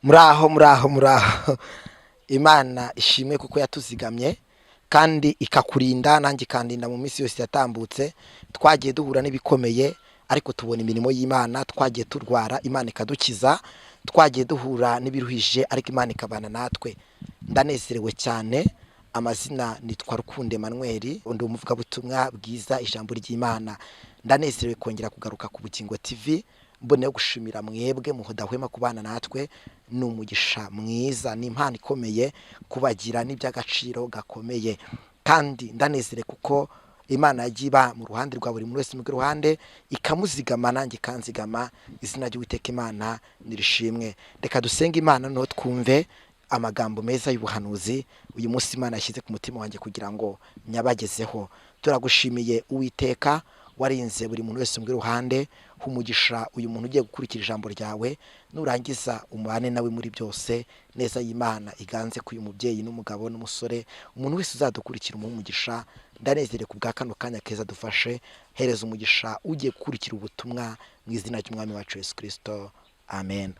Muraho, muraho, muraho. Imana ishimwe kuko yatuzigamye kandi ikakurinda, nanjye ikandinda mu minsi yose yatambutse. Twagiye duhura n'ibikomeye, ariko tubona imirimo y'Imana. Twagiye turwara, Imana ikadukiza. Twagiye duhura n'ibiruhije, ariko Imana ikabana natwe. Ndanezerewe cyane. Amazina nitwa Rukundo Emmanuel, ndi umuvugabutumwa bwiza, ijambo ry'Imana. Ndanezerewe kongera kugaruka ku Bugingo TV. Mboneyeho gushimira mwebwe mudahwema kubana natwe. Ni umugisha mwiza, ni impano ikomeye kubagira n'iby'agaciro gakomeye. Kandi ndanezerewe kuko Imana yagiye iba mu ruhande rwa buri muntu wese, mu ruhande ikamuzigama, nanjye ikanzigama. Izina ry'Uwiteka Imana nirishimwe. Reka dusenge Imana, noneho twumve amagambo meza y'ubuhanuzi uyu munsi Imana yashyize ku mutima wanjye kugira ngo nyabagezeho. Turagushimiye Uwiteka warinze buri muntu wese mu ruhande. Umugisha uyu muntu ugiye gukurikira ijambo ryawe, nurangiza umubane nawe muri byose. Neza y'Imana iganze ku uyu mubyeyi n'umugabo n'umusore, umuntu wese uzadukurikira umuhe umugisha. Ndanezerewe ku bwa kano kanya keza dufashe. Hereza umugisha ugiye gukurikira ubutumwa mu izina ry'Umwami wacu Yesu Kirisito, amen.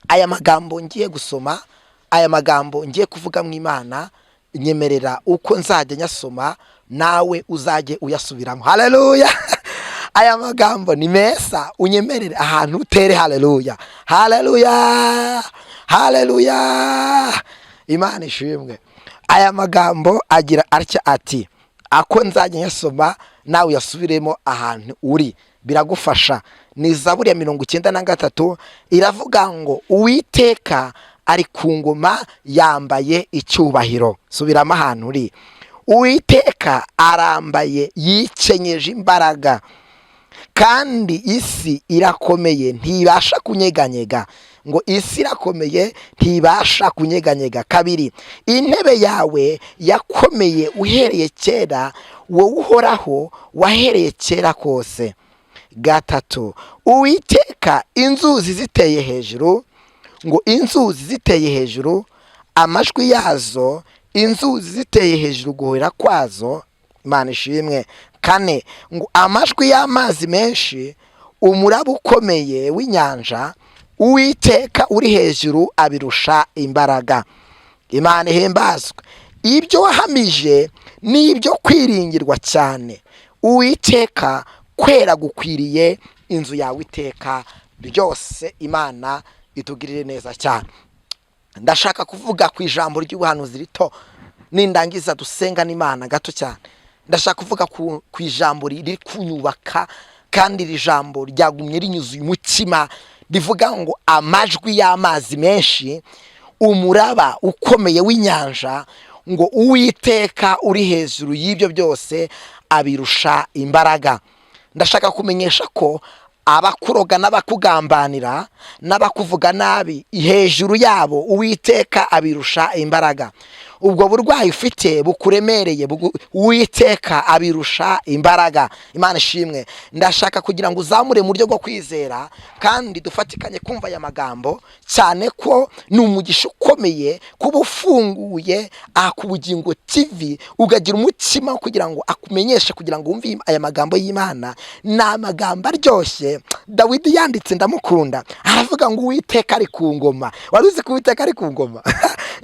Aya magambo ngiye gusoma, aya magambo ngiye kuvuga mu Imana, nyemerera uko nzajya nyasoma nawe uzajye uyasubiramo. Haleluya! Aya magambo ni meza, unyemerere ahantu utere haleluya, haleluya, haleluya. Imana ishimwe. Aya magambo agira atya ati, ako nzajya nyasoma nawe uyasubiremo ahantu uri, biragufasha. Ni Zaburi ya 93, iravuga ngo: "Uwiteka ari ku ngoma, yambaye icyubahiro." Subiramo ahantu uri. "Uwiteka arambaye, yikenyeje imbaraga, kandi isi irakomeye, ntibasha kunyeganyega." Ngo isi irakomeye, ntibasha kunyeganyega. Kabiri: "Intebe yawe yakomeye uhereye kera, wowe uhoraho wahereye kera kose." Gatatu: "Uwiteka, inzuzi ziteye hejuru," ngo inzuzi ziteye hejuru amajwi yazo, inzuzi ziteye hejuru guhera kwazo. Imana ishimwe. Kane: ngo amajwi y'amazi menshi, umuraba ukomeye w'inyanja, Uwiteka uri hejuru abirusha imbaraga. Imana ihimbazwe. "Ibyo wahamije ni ibyo kwiringirwa cyane, Uwiteka, kwera gukwiriye inzu yawe iteka ryose." Imana itugirire neza cyane. Ndashaka kuvuga ku ijambo ry'ubuhanuzi rito, nindangiza dusenga n'Imana gato cyane. Ndashaka kuvuga ku ijambo riri kunyubaka, kandi iri jambo ryagumye rinyuzuye umutima, rivuga ngo amajwi y'amazi menshi, umuraba ukomeye w'inyanja, ngo Uwiteka uri hejuru y'ibyo byose abirusha imbaraga. Ndashaka kumenyesha ko abakuroga n'abakugambanira n'abakuvuga nabi, hejuru yabo Uwiteka abirusha imbaraga. Ubwo burwayi ufite bukuremereye, Uwiteka abirusha imbaraga. Imana ishimwe. Ndashaka kugira ngo uzamure mu buryo bwo kwizera, kandi dufatikanye kumva aya magambo, cyane ko ni umugisha ukomeye kuba ufunguye aha ku Bugingo TV, ukagira umutima wo kugira ngo akumenyeshe, kugira ngo wumve aya magambo y'Imana. Ni amagambo aryoshye Dawidi yanditse, ndamukunda. Aravuga ngo Uwiteka ari ku ngoma. Wari uzi ko Uwiteka ari ku ngoma?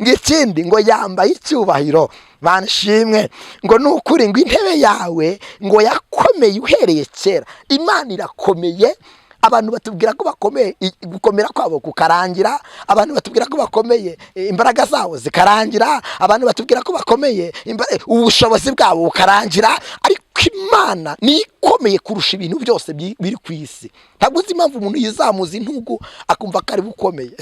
Ngo ikindi, ngo yambaye icyubahiro. Mana ishimwe. Ngo ni ukuri, ngo intebe yawe ngo yakomeye uhereye kera. Imana irakomeye. Abantu batubwira ko bakomeye, gukomera kwabo kukarangira. Abantu batubwira ko bakomeye, imbaraga zabo zikarangira. Abantu batubwira ko bakomeye, ubushobozi bwabo bukarangira. Ariko Imana niyo ikomeye kurusha ibintu byose biri ku isi. Ntabwo uzi impamvu umuntu yizamuza intugu akumva ko ari bukomeye,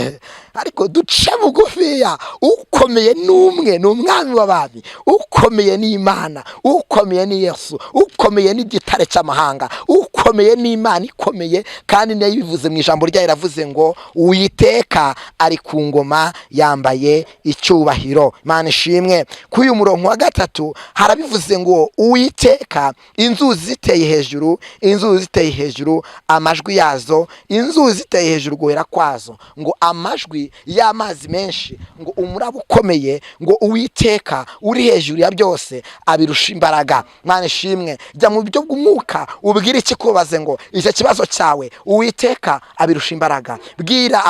ariko duce bugufiya. Ukomeye ni umwe, ni Umwami w'abami. Ukomeye ni Imana, ukomeye ni Yesu, ukomeye ni igitare cy'amahanga, ukomeye ni Imana ikomeye. Kandi nayo ibivuze mu ijambo ryayo, iravuze ngo Uwiteka ari ku ngoma, yambaye icyubahiro. Imana ishimwe. Kuri uyu murongo wa gatatu harabivuze ngo: "Uwiteka, inzuzi ziteye hejuru, inzuzi ziteye hejuru amajwi yazo, inzuzi ziteye hejuru guhera kwazo," ngo amajwi y'amazi menshi, ngo umuraba ukomeye, ngo Uwiteka uri hejuru ya byose abirusha imbaraga. Imana ishimwe. Jya mu buryo bw'umwuka, ubwire ikikubabaje. Ibikubabaze ngo icyo kibazo cyawe Uwiteka abirusha imbaraga. Bwira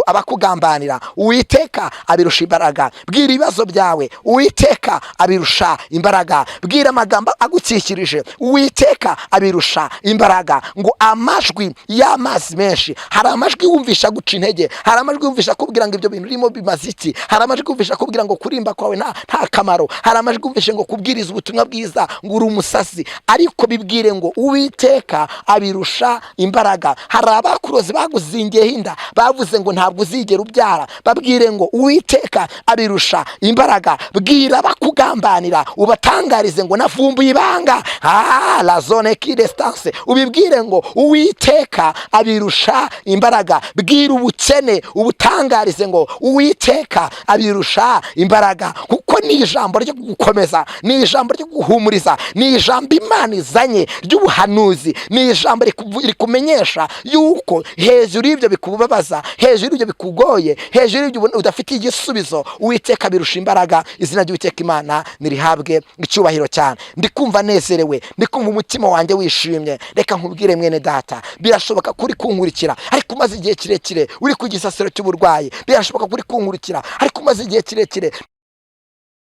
abakugambanira, Uwiteka abirusha imbaraga. Bwira ibibazo byawe, Uwiteka abirusha imbaraga. Bwira amagambo agukikirije, Uwiteka abirusha imbaraga. Ngo amajwi y'amazi menshi, hari amajwi wumvisha guca intege, hari amajwi wumvisha kubwira ngo ibyo bintu urimo bimaze iki, hari amajwi wumvisha kubwira ngo kurimba kwawe nta kamaro, hari amajwi wumvisha ngo kubwiriza ubutumwa bwiza ngo uri umusasi, ariko bibwire ngo Uwiteka abirusha imbaraga. Hari abakurozi baguzingiyeho inda, bavuze ngo ntabwo uzigera ubyara, babwire ngo Uwiteka abirusha imbaraga. Bwira abakugambanira, ubatangarize ngo navumbuye ibanga, la zone qui distance, ubibwire ngo Uwiteka abirusha imbaraga. Bwira ubukene, ubutangarize ngo Uwiteka abirusha imbaraga, kuko ni ijambo ryo gukomeza, ni ijambo ryo guhumuriza, ni ijambo Imana izanye ry'ubuhanuzi, ni ijambo rikumenyesha yuko hejuru y'ibyo bikubabaza, hejuru y'ibyo bikugoye, hejuru y'ibyo udafitiye igisubizo, Uwiteka abirusha imbaraga. Izina ry'Uwiteka Imana nirihabwe icyubahiro cyane. Ndi kumva nezerewe, ndi kumva umutima wanjye wishimye. Reka nkubwire mwene data, birashoboka ko uri kunkurikira ariko umaze igihe kirekire uri ku gisasiro cy'uburwayi. Birashoboka ko uri kunkurikira ariko umaze igihe kirekire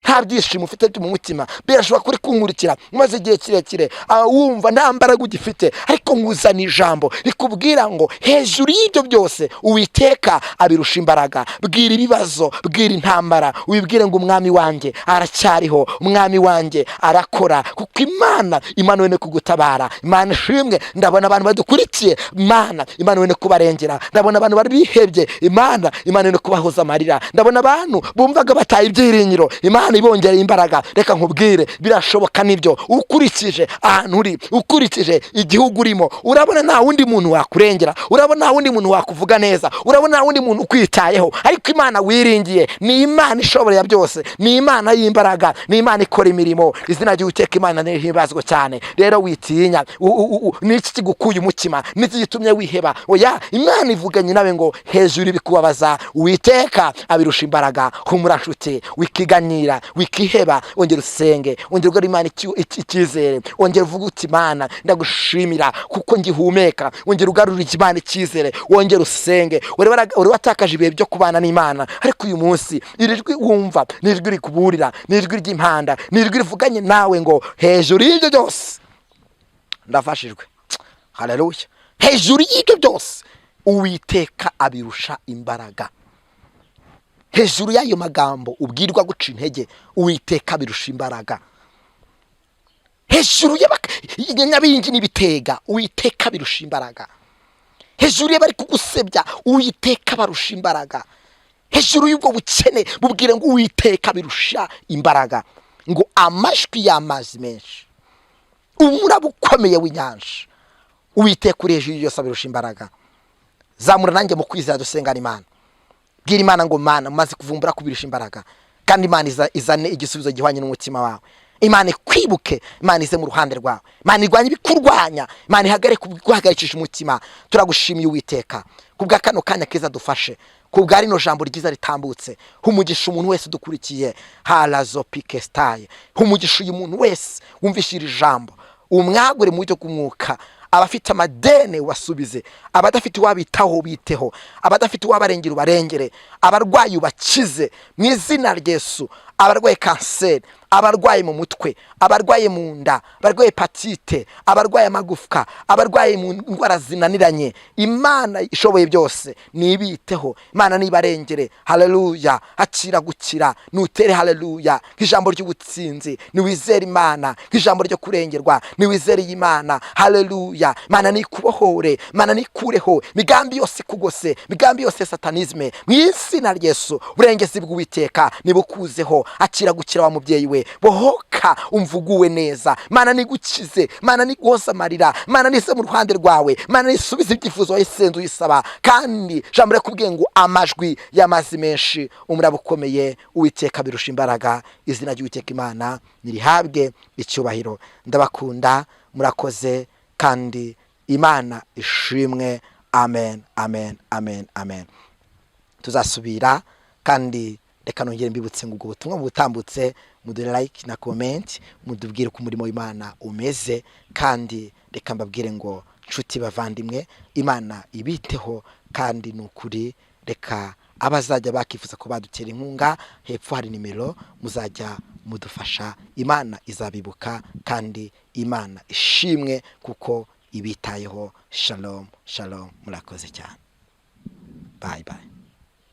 nta byishimo ufite byo mu mutima. Birashoboka ko uri kunkurikira umaze igihe kirekire wumva nta mbaraga ugifite, ariko nkuzana ijambo rikubwira ngo hejuru y'ibyo byose Uwiteka abirusha imbaraga. Bwira ibibazo, bwira intambara, wibwire ngo umwami wanjye aracyariho, umwami wanjye arakora, kuko Imana imanuwe no kugutabara. Imana ishimwe. Ndabona abantu badukurikiye, Imana imanuwe no kubarengera. Ndabona abantu bari bihebye, Imana imanuwe no kubahoza amarira. Ndabona abantu bumvaga bataye ibyiringiro, Imana ibongereye imbaraga. Reka nkubwire, birashoboka nibyo, ukurikije ahantu uri, ukurikije igihugu urimo, urabona nta wundi muntu wakurengera, urabona nta wundi muntu wakuvuga neza, urabona nta wundi muntu ukwitayeho, ariko Imana wiringiye ni Imana ishobora byose, ni Imana y'imbaraga, ni Imana ikora imirimo. Izina ry'Uwiteka Imana nirihimbazwe cyane. Rero witinya. Niki kigukuye umutima? Niki gitumye wiheba? Oya, Imana ivuganye nawe ngo hejuru ibikubabaza Uwiteka abirusha imbaraga. Humura nshuti, wikiganyira, wikiheba, ongera usenge, ongera ugarure Imana icyizere, ongera uvuge uti Imana ndagushimira kuko ngihumeka, ongera ugarure Imana icyizere, wongera usenge. Wari watakaje ibihe byo kubana n'Imana, ariko uyu munsi iri jwi wumva ni ijwi rikuburira, ni ijwi ry'impanda, ni ijwi rivuganye nawe ngo hejuru y'ibyo byose, ndafashijwe, haleluya, hejuru y'ibyo byose Uwiteka abirusha imbaraga. Hejuru y'ayo magambo ubwirwa guca intege, Uwiteka abirusha imbaraga. Hejuru y'abanyabingi n'ibitega, Uwiteka abirusha imbaraga. Hejuru y'abari kugusebya, Uwiteka barusha imbaraga. Hejuru y'ubwo bukene, bubwire ngo Uwiteka birusha imbaraga. Ngo amajwi y'amazi menshi, umuraba ukomeye w'inyanja, Uwiteka uri hejuru yose abirusha imbaraga. Zamura nanjye mu kwizera, dusengana Imana. Bwira Imana ngo Mana, maze kuvumbura kubirusha imbaraga, kandi Imana izane igisubizo gihwanye n'umutima wawe. Imana ikwibuke, Imana ize mu ruhande rwawe, Imana irwanye ibikurwanya, Imana ihagarike guhagarikisha umutima. Turagushimiye Uwiteka kubwa kano kanya keza dufashe, kubwa rino jambo ryiza ritambutse. Humugisha umuntu wese udukurikiye, harazo pikesitaye. Humugisha uyu muntu wese wumvishe iri jambo, umwagure mu buryo bw'umwuka. Abafite amadene ubasubize, abadafite uwabitaho biteho, abadafite uwabarengera ubarengere, abarwayi ubakize mu izina rya Yesu. Abarwaye kanseri, abarwaye mu mutwe, abarwaye mu nda, abarwaye hepatite, abarwaye amagufwa, abarwaye mu ndwara zinaniranye, Imana ishoboye byose nibiteho, Imana nibarengere. Haleluya, akira gukira, nutere haleluya nk'ijambo ry'ubutsinzi, niwizere Imana nk'ijambo ryo kurengerwa, niwizere Imana. Haleluya, Imana nikubohore, Imana nikureho migambi yose ikugose, migambi yose ya satanisme mu izina rya Yesu. Uburengezi bw'Uwiteka nibukuzeho. Akira gukira wa mubyeyi we, bohoka, umvuguwe neza. Mana nigukize, Mana niguhoze amarira, Mana nize mu ruhande rwawe, Mana nisubize ibyifuzo wayisenze uyisaba. Kandi jambo rirakubwiye ngo amajwi y'amazi menshi, umuraba ukomeye, Uwiteka birusha imbaraga. Izina ry'Uwiteka Imana nirihabwe icyubahiro. Ndabakunda, murakoze, kandi Imana ishimwe. Amen, amen, amen, amen. Tuzasubira. Kandi reka nongere mbibutse ngo ubwo butumwa butambutse, muduhe like na comment, mudubwire uko umurimo w'Imana umeze. Kandi reka mbabwire ngo Nshuti bavandimwe, Imana ibiteho, kandi ni ukuri reka abazajya bakifuza ko badutera inkunga, hepfo hari nimero muzajya mudufasha. Imana izabibuka kandi Imana ishimwe kuko ibitayeho. Shalom shalom, murakoze cyane, bye bye.